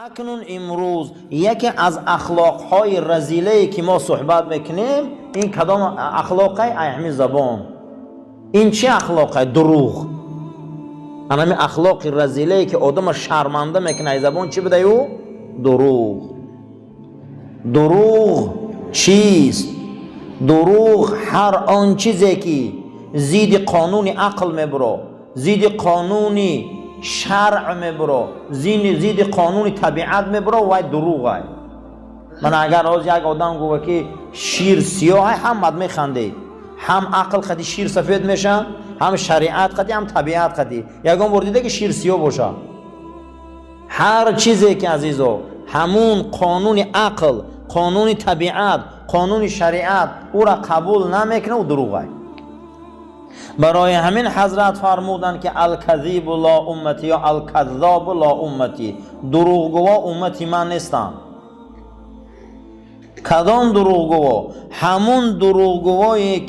Акнун имрӯз яке аз ахлоқҳои разилае, ки мо суҳбат мекунем, ин кадом ахлоқай? Ай ҳамин забон. Ин чӣ ахлоқай? Дурӯғ. Анами ахлоқи разилае, ки одама шарманда мекунад, ай забон чӣ будаю? Дурӯғ. Дурӯғ чист? Дурӯғ ҳар он чизе, ки зидди қонуни ақл мебуро, зидди қонуни шаръ мебуро, зидди қонуни табиат мебуро, вай дурӯғай. Ман агар ҳозир як одам гӯва, ки шир сиёҳай, ҳамат механдед. Ҳам ақл қати шир сафед меша, ҳам шариат қати, ҳам табиат қати. Ягон бор дида, ки шир сиёҳ боша? Ҳар чизе ки, азизо, ҳамун қонуни ақл, қонуни табиат, қонуни шариат ӯра қабул намекунад, ӯ дурӯғай. Барои ҳамин ҳазрат фармуданд, ки الكذب لا أمتي ё الكذاب لا أمتي, дурӯғгӯво уммати ман нестанд. Кадом дурӯғгӯво? Ҳамун дурӯғгӯвое,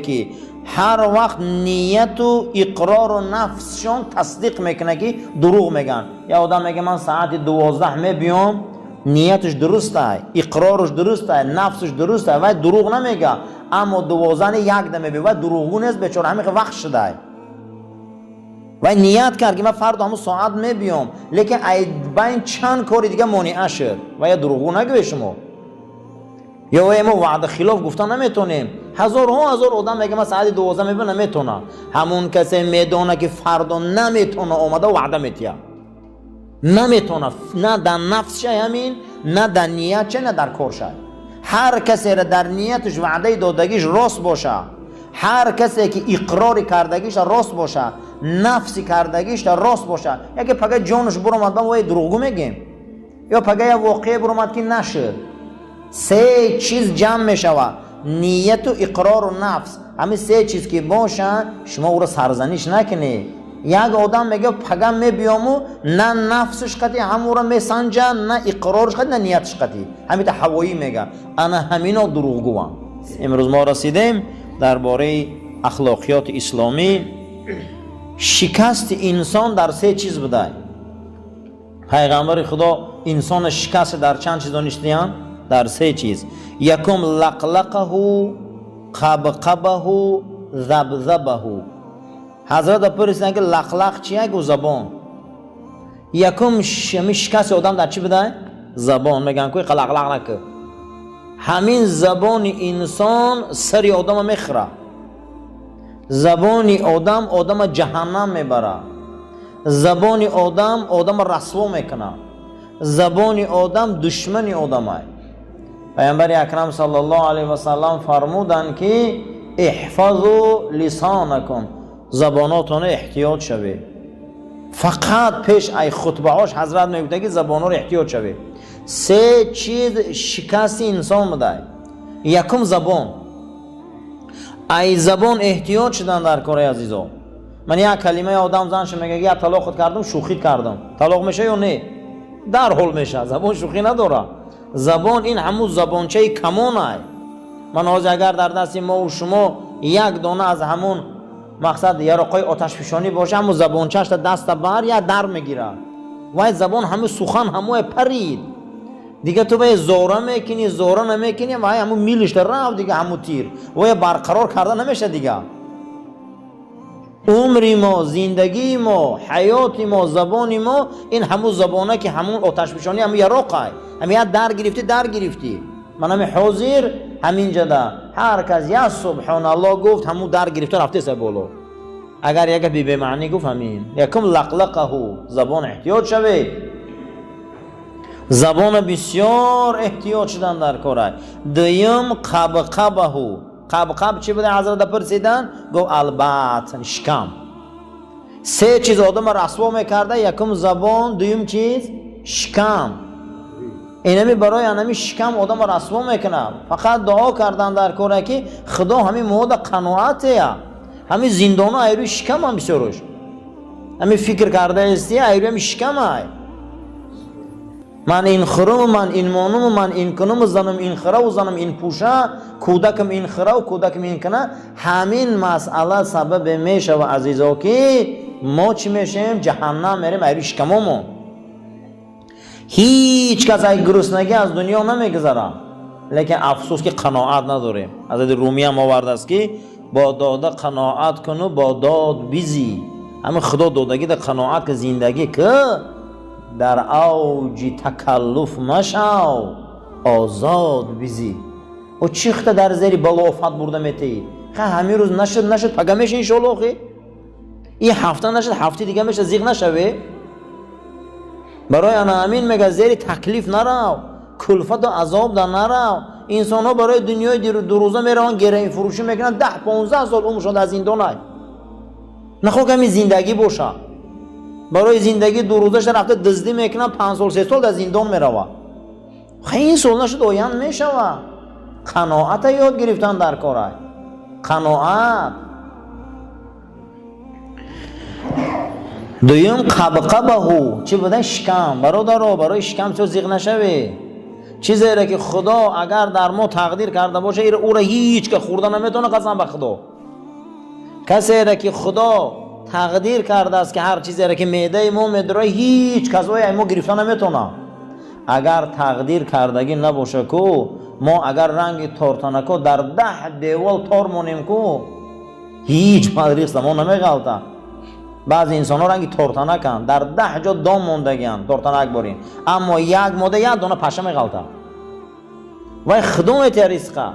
ки ҳар вақт нияту иқрору нафсшон тасдиқ мекунад, ки дурӯғ мегӯянд. Я одам мега: «Ман саати 12 мебиём», нияташ дурустай, иқроруш дурустай, нафсаш дурустай, вай дурӯғ намега, аммо 12 якда мебиём, вай дурӯғгӯ нест, бечора, ҳамин вақт шудай. Вай ният кард, ки ман фардо ҳамун соат мебиём, лекин ай байн чанд кори дига монеа шуд. Вай я дурӯғгӯ нагӯе шумо, ё вай мо ваъда хилоф гуфта наметонем. Ҳазорҳо ҳазор одам мега: «Ман саати 12 мебиём», наметона. Ҳамун касе медона, ки фардо наметона омада, ваъда метиҳад. Наметона, на дар нафсшай ҳамин, на дар ниятшай, на дар коршай. Ҳар касеро дар нияташ ваъдаи додагиш рост боша, ҳар касе ки иқрори кардагиша рост боша, нафси кардагиша рост боша, яке пага ҷонаш буромад, ба вай дурӯғгӯ мегем, ё пага як воқеа буромад, ки нашуд. Се чиз ҷамъ мешавад: нияту иқрору нафс. Ҳамин се чиз ки боша, шумо ӯро сарзаниш накунед. Як одам мега: «Пага мебиёму», на нафсаш қати ҳамуро месанҷа, на иқрорш қати, на нияташ қати, ҳамита ҳавоӣ мега. Ана ҳамино дурӯғгӯванд. Имрӯз мо расидем дар бораи ахлоқиёти исломӣ. Шикасти инсон дар се чиз будай. Пайғамбари Худо инсона шикасти дар чанд чиз донистиянд? Дар се чиз. Якум: لقلقه، قبقبه، ذبذبه. Ҳазрата пурсиданд, ки лақлақ чия? Гу: «Забон». Якум шикасти одам дар чӣ будай? Забон. Мегӯянд ку қалақлақ накӯ. Ҳамин забони инсон сари одама мехӯрад. Забони одам одама ҷаҳаннам мебарад. Забони одам одама расво мекунад. Забони одам душмани одамай. Пайғамбари акрам саллаллоҳу алайҳи васаллам фармуданд, ки احفظوا لسانكم, забонотонро эҳтиёт шавед. Фақат пеш ай хутбаҳош ҳазрат мегуфта, ки забонҳоро эҳтиёт шавед. Се чиз шикасти инсон будай. Якум: забон. Ай забон эҳтиёт шудан дар кори, азизо. Ман як калимаи одам занша мега, як талоқат кардам, шӯхит кардам, талоқ меша ё не? Дарҳол меша. Забон шӯхӣ надорад. Забон ин ҳамун забончаи камонай. Ман ҳозир агар дар дасти мову шумо як дона аз ҳамун мақсад яроқҳои оташфишонӣ боша, ҳамун забончашта даста бар як дар мегирад. Вай забон ҳамун сухан ҳамое парид, дига ту вай зора мекунӣ, зора намекунӣ, вай ҳамун милишта рафт, дига ҳамун тир вай барқарор карда намеша. Дига умри мо, зиндагии мо, ҳаёти мо, забони мо ин ҳамун забона, ки ҳамун оташфишонӣ, ҳамун яроқай. Ҳамин як дар гирифтӣ, дар гирифтӣ. Ман ҳами ҳозир ҳаминҷада ҳар кас я субҳоналлоҳ гуфт, ҳамун дар гирифта рафтеса боло. Агар як гапи бемаънӣ гуфт, ҳамин. Якум: لقلقه, забон эҳтиёт шавед. Забона бисёр эҳтиёт шудан дар корай. Дуюм: قبقبه. Қабқаб чӣ буда? Ҳазрата пурсидан, гуфт: البطن, шикам. Се чиз одама расво мекарда: якум забон, дуюм чиз шикам. Инами барои анами шикам одама расво мекунад. Фақат дуо кардан дар коре, ки Худо ҳамин мода қаноатея. Ҳамин зиндоно айрӯи шикамам бисёруш. Ҳамин фикр кардаисти, айрӯи ҳами шикамай. Ман ин хӯруму, ман ин монуму, ман ин кунуму, занум ин хӯраву, занум ин пӯша, кӯдакам ин хӯраву, кӯдакам ин куна. Ҳамин масъала сабабе мешава, азизо, ки мо чӣ мешавем? Ҷаҳаннам мерем айрӯи шикамомон. Ҳеҷ кас аз гуруснагӣ аз дунё намегузарад, лекин афсӯс, ки қаноат надорем. Ҳазрати Румӣ ҳам овардааст, ки бо дода қаноат куну бо дод бизӣ. Ҳамин Худо додагида қаноат ки зиндагӣ ки, дар авҷи такаллуф машав, озод бизӣ. О чӣ хита дар зери балофат бурда метаӣ? Ха, ҳамин рӯз нашуд, нашуд, пага меша, иншоалло. Охи, ин ҳафта нашуд, ҳафтаи дига меша, зиқ нашаве. Барои ана ҳамин мега: зери таклиф нарав, кулфату азоб да нарав. Инсонҳо барои дунёи дурӯза мераванд, героинфурӯшӣ мекунанд, 10-15 сол умршон дар зиндонай. Нахоҳ ҳамин зиндагӣ боша. Барои зиндагӣ дурӯзаша рафта дуздӣ мекунанд, 5 сол, 3 сол дар зиндон меравад. Ха, ин сол нашуд, оянд мешава. Қаноата ёд гирифтан дар корай, қаноат. Дуюм, қабқабаҳу чӣ буда? Шикам. Бародаро, барои шикам чо зиқ нашаве. Чизере ки Худо агар дар мо тақдир карда боша, ӯра ҳеҷ ка хӯрда наметавона. Қасам ба Худо, касере ки Худо тақдир кардааст, ки ҳар чизере ки меъдаи мо медура, ҳеҷ касое мо гирифта наметавонад. Агар тақдир кардагӣ набоша ку, мо агар ранги тортанако дар 10 девол тор монем ку, ҳеҷ ризқ мо намеғалта. Баъзе инсонҳо ранги тортанаканд, дар 10 ҷо дом мондагианд, тортанак борин, аммо як мода як дона паша меғалта. Вай Худо метиҳа ризқа.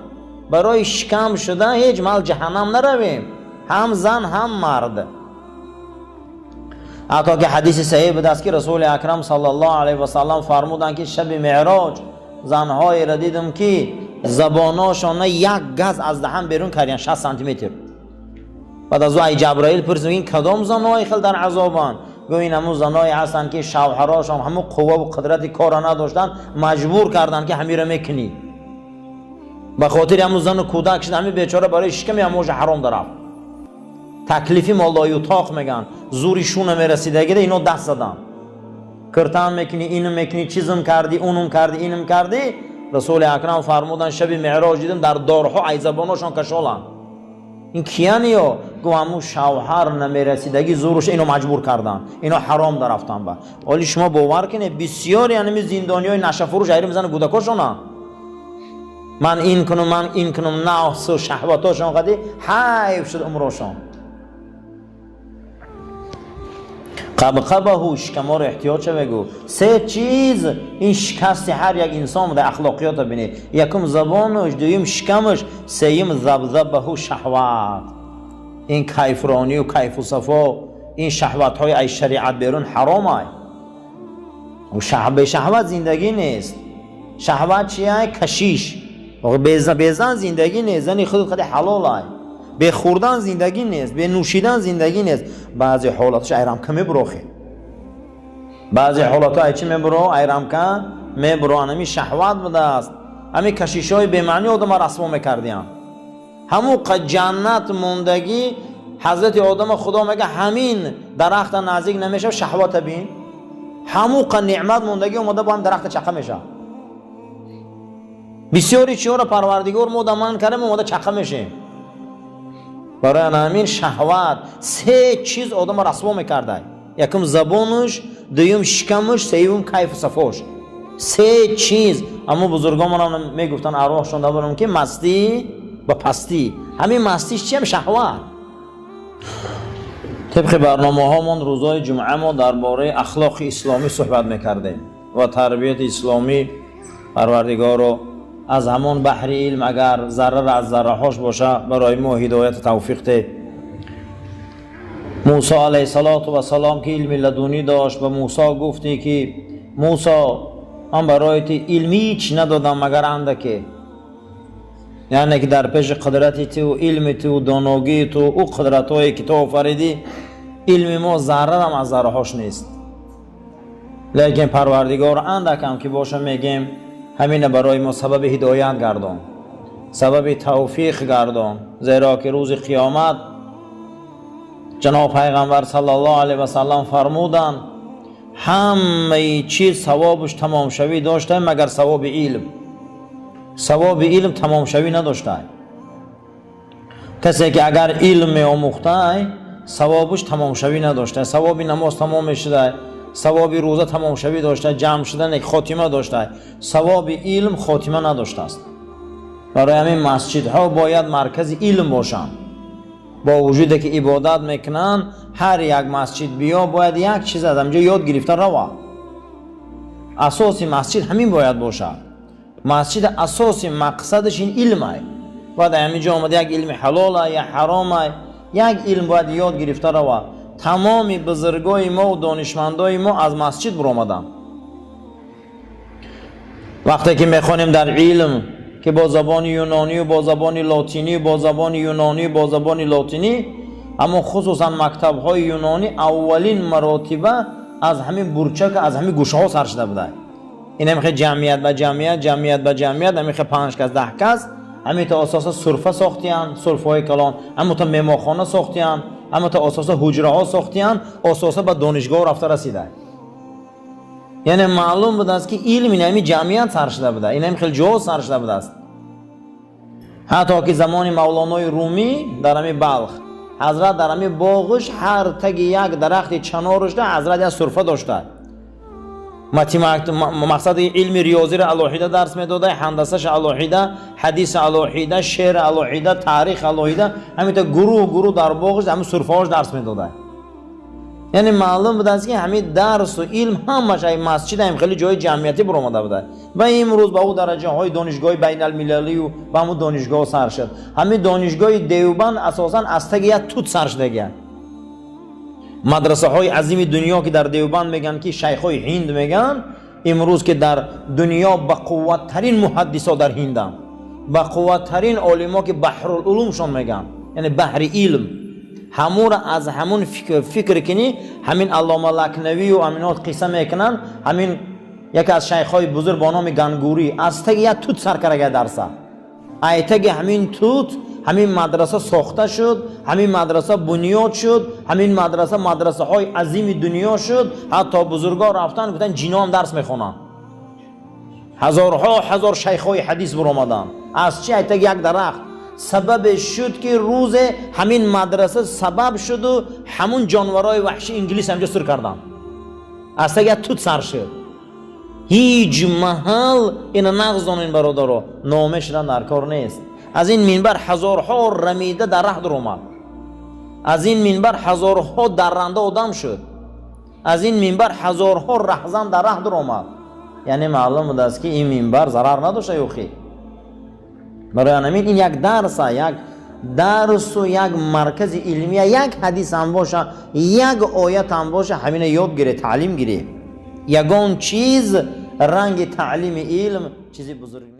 Барои шикам шуда ҳеҷ мал ҷаҳаннам наравем, ҳам зан, ҳам мард. Ҳатто ки ҳадиси саҳеҳ будааст, ки Расули Акрам саллаллоҳу алайҳи васаллам фармуданд, ки шаби меъроҷ занҳоеро дидам, ки забоношона як газ аз даҳан берун кардиян, 60 сантиметр. Баъд аз ӯ ай Ҷабраил пурсид: ин кадом занои хел дар азобанд? Гӯ: ин ҳамун заное ҳастанд, ки шавҳарошон ҳамун қувваву қудрати корро надоштанд, маҷбур карданд, ки ҳамиро мекунӣ. Ба хотири ҳамун зану кӯдак шуд, ҳамин бечора барои шиками ҳамоша ҳаром дарафт. Таклифи молоютоқ мегӯянд, зури шуна мерасидагида ино даст заданд: киртан мекунӣ, инм мекунӣ, чизм кардӣ, унум кардӣ, инм кардӣ. Расули Акрам фармуданд: шаби меъроҷ дидам, дар дорҳо ай забоношон кашоланд. Ин кияниё? Гу: ҳамун шавҳар намерасидагӣ зуруша ино маҷбур карданд, ино ҳаром дарафтанд. Ба оли шумо бовар кунед, бисёри ҳанами зиндониҳои нашафурӯш айри мезананд кӯдакошона: ман ин кунум, ман ин кунум. Нафсу шаҳватошон қади ҳайф шуд умрошон. Қабқабаҳу, шикаморо эҳтиёт шавегу. Се чиз ин шикасти ҳар як инсон буда ахлоқиёта бинед: якум забонуш, дуюм шикамаш, сеюм забзабаҳу, шаҳват. Ин кайфронию кайфу сафо, ин шаҳватҳои ай шариат берун ҳаромай. Бешаҳват зиндагӣ нест. Шаҳват чия? Кашиш. Безан зиндагӣ нест, зани худ қади ҳалолай. Бе хӯрдан зиндагӣ нест, бе нӯшидан зиндагӣ нест. Баъзе ҳолаташ айрамка мебурохе, баъзе ҳолатҳо ай чӣ мебуро? Айрамка мебуро. Ҳамин шаҳват будааст, ҳамин кашишҳои бемаъни одама расво мекардиянд. Ҳамун ҷаннат мондагӣ ҳазрати одама Худо мега: ҳамин дарахта наздик намешав, шаҳвата бин. Ҳамуқа неъмат мондагӣ омада бо ҳам дарахта чақа мешав. Бисёри чиҳоро Парвардигор мо даман кардем, омада чақа мешем. Барои ана ҳамин шаҳват се чиз одама расво мекардай: якум забонуш, дуюм шикамуш, сеюм кайфу сафош. Се чиз. Аммо бузургонмонам мегуфтанд, арвоҳшон дабарам, ки мастӣ ба пастӣ. Ҳамин мастиш чиам? Шаҳват. Тибқи барномаҳомон, рӯзҳои ҷумъа мо дар бораи ахлоқи исломӣ суҳбат мекардем ва тарбияти исломӣ. Парвардигоро, аз ҳамон баҳри илм агар заррара аз зарраҳош боша, барои мо ҳидояту тавфиқ те. Мусо алайҳиссалоту вассалом, ки илми ладунӣ дошт, ба Мусо гуфтӣ, ки Мусо, ман барои ту илми ҳеҷ надодам, магар андаке, яъне ки дар пеши қудрати ту, илми ту, доногии ту, ӯ қудратҳое ки ту офаридӣ, илми мо заррарам аз зарраҳош нест. Лекин Парвардигор, андакам ки боша, мегем, ҳамина барои мо сабаби ҳидоят гардон, сабаби тавфиқ гардон. Зеро ки рӯзи қиёмат ҷаноб Пайғамбар саллаллоҳу алайҳи васаллам фармуданд: ҳамаи чиз савобуш тамомшавӣ дошта, магар савоби илм. Савоби илм тамомшавӣ надошта. Касе ки агар илм меомӯхтай, савобуш тамомшавӣ надошта. Савоби намоз тамом мешудай. Савоби рӯза тамомшавӣ дошта, ҷамъ шудане хотима дошта, савоби илм хотима надоштааст. Барои ҳамин масҷидҳо бояд маркази илм бошанд. Бо вуҷуде ки ибодат мекунанд, ҳар як масҷид биё, бояд як чиз аз ҳамҷо ёд гирифта рава. Асоси масҷид ҳамин бояд бошад. Масҷид асоси мақсадаш ин илмай. Бояд ҳамин ҷо омада як илми ҳалола, як ҳаромай, як илм бояд ёд гирифта рава. Тамоми бузургои мо донишмандои мо аз масҷид буромаданд. Вақте ки мехонем дар илм, ки бо забони юнонию бо забони лотинию бо забони юнонию бо забони лотинӣ, аммо хусусан мактабҳои юнонӣ аввалин маротиба аз ҳамин бурчака, аз ҳамин гӯшаҳо сар шуда буда. Ин ҳамихе ҷамъият ба ҷамъият, ҷамъият ба ҷамъият, ҳамихе панҷ кас, 10 кас, ҳамин то асоса сурфа сохтиянд, сурфаҳои калон, ҳамин то меҳмонхона сохтиянд, ҳамин то асоса ҳуҷраҳо сохтиянд, асоса ба донишгоҳ рафта расида. Яъне маълум будааст, ки илм ин ҳамин ҷамъият сар шуда буда, ин ҳамин хел ҷо сар шуда будааст. Ҳатто ки замони Мавлонои Румӣ дар ҳамин Балх, ҳазрат дар ҳамин боғиш ҳар таги як дарахти чанорушда ҳазрат як сурфа дошта. Мақсади илми риёзиро алоҳида дарс медода, ҳандасаша алоҳида, ҳадис алоҳида, шеър алоҳида, таърих алоҳида, ҳаминта гурӯҳ гурӯҳ дар боғиш ҳамин сурфаҳош дарс медода. Яъне маълум будааст, ки ҳамин дарсу илм ҳамаш ай масҷид, ҳам хеле ҷои ҷамъиятӣ буромада буда ва имрӯз ба ӯ дараҷаҳои донишгоҳи байналмилалию ба ҳамун донишгоҳ сар шуд. Ҳамин донишгоҳи Девбанд асосан аз таги як тут сар шудагия. Мадрасаҳои азими дунё, ки дар Девбанд мегӯянд, ки шайхҳои ҳинд мегӯянд, имрӯз ки дар дунё бақувваттарин муҳаддисо дар ҳинданд, бақувваттарин олимо, ки баҳрулулумшон мегӯянд, яъне баҳри илм, ҳамура аз ҳамун фикр кунӣ, ҳамин Аллома Лакнавию ҳаминҳо қисса мекунанд. Ҳамин яке аз шайхҳои бузург бо номи Гангурӣ аз таги як тут сар карага дарса. Айтаги ҳамин тут ҳамин мадраса сохта шуд, ҳамин мадраса бунёд шуд, ҳамин мадраса мадрасаҳои азими дунё шуд. Ҳатто бузургон рафтан, гуфтан, ҷиноам дарс мехонанд. Ҳазорҳо ҳазор шайхҳои ҳадис буромаданд. Аз чи? Айтаги як дарахт. Сабабе шуд, ки рӯзе ҳамин мадраса сабаб шуду ҳамун ҷонварои ваҳши инглис ҳамҷо сур карданд. Аз таги як тут сар шуд. Ҳеҷ маҳал ина нағз донин, бародаро, номе шудан дар кор нест. Аз ин минбар ҳазорҳо рамида дар раҳ дуромад, аз ин минбар ҳазорҳо дарранда одам шуд, аз ин минбар ҳазорҳо раҳзан дар раҳ дуромад. Яъне маълум будааст, ки ин минбар зарар надошта ёхи. Барои ҳамин ин як дарса, як дарсу як маркази илмия. Як ҳадис ҳам боша, як оят ҳам боша, ҳамина ёд гире, таълим гире. Ягон чиз ранги таълими илм чизи бузург нест.